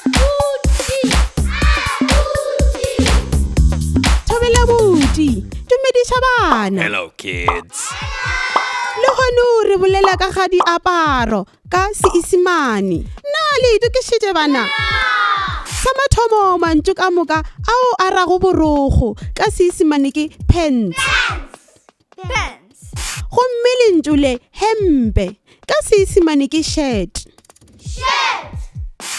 Abuti! Abuti! Thobela buti, dumediša bana. Hello, kids. Lehono re bolela ka ga diaparo ka Seisemane. Na le itokišitše bana? Sa mathomo mantšu ka moka ao a rago borokgo ka Seisemane ke pants. Pants. Gomme lentšu le hempe ka Seisemane ke shirt. Shirt.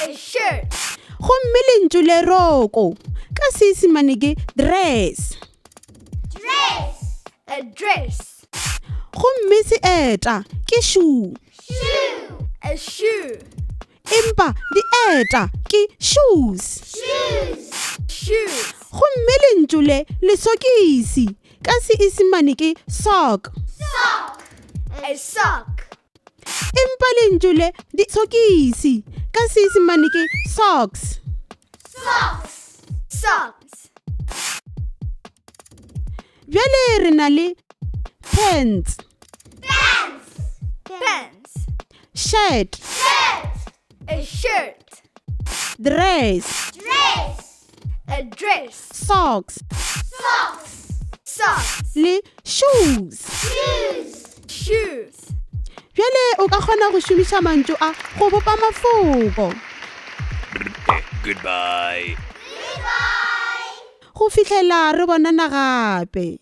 A shirt. Gomme lentšu le roko ka Seisemane ke dress. Dress. A dress. Gomme seeta ke shoe. Shoe. A shoe. Empa dieta ke shoes. Shoes. Shoes. Gomme lentšu le lesokisi ka Seisemane ke sock. Sock. A sock. Empa lentšu le disokisi ka Seisemane ke socks. Socks. Socks. Bjale re na le pants. Pants. Pants. Shirt. Shirt. A shirt. Dress. Dress. A dress. Socks. Socks. Socks. Le shoes. Shoes. Shoes. Bjale o ka kgona go šomiša mantšu a go bopa mafoko. Goodbye. Goodbye. Go fihlela re bonana gape.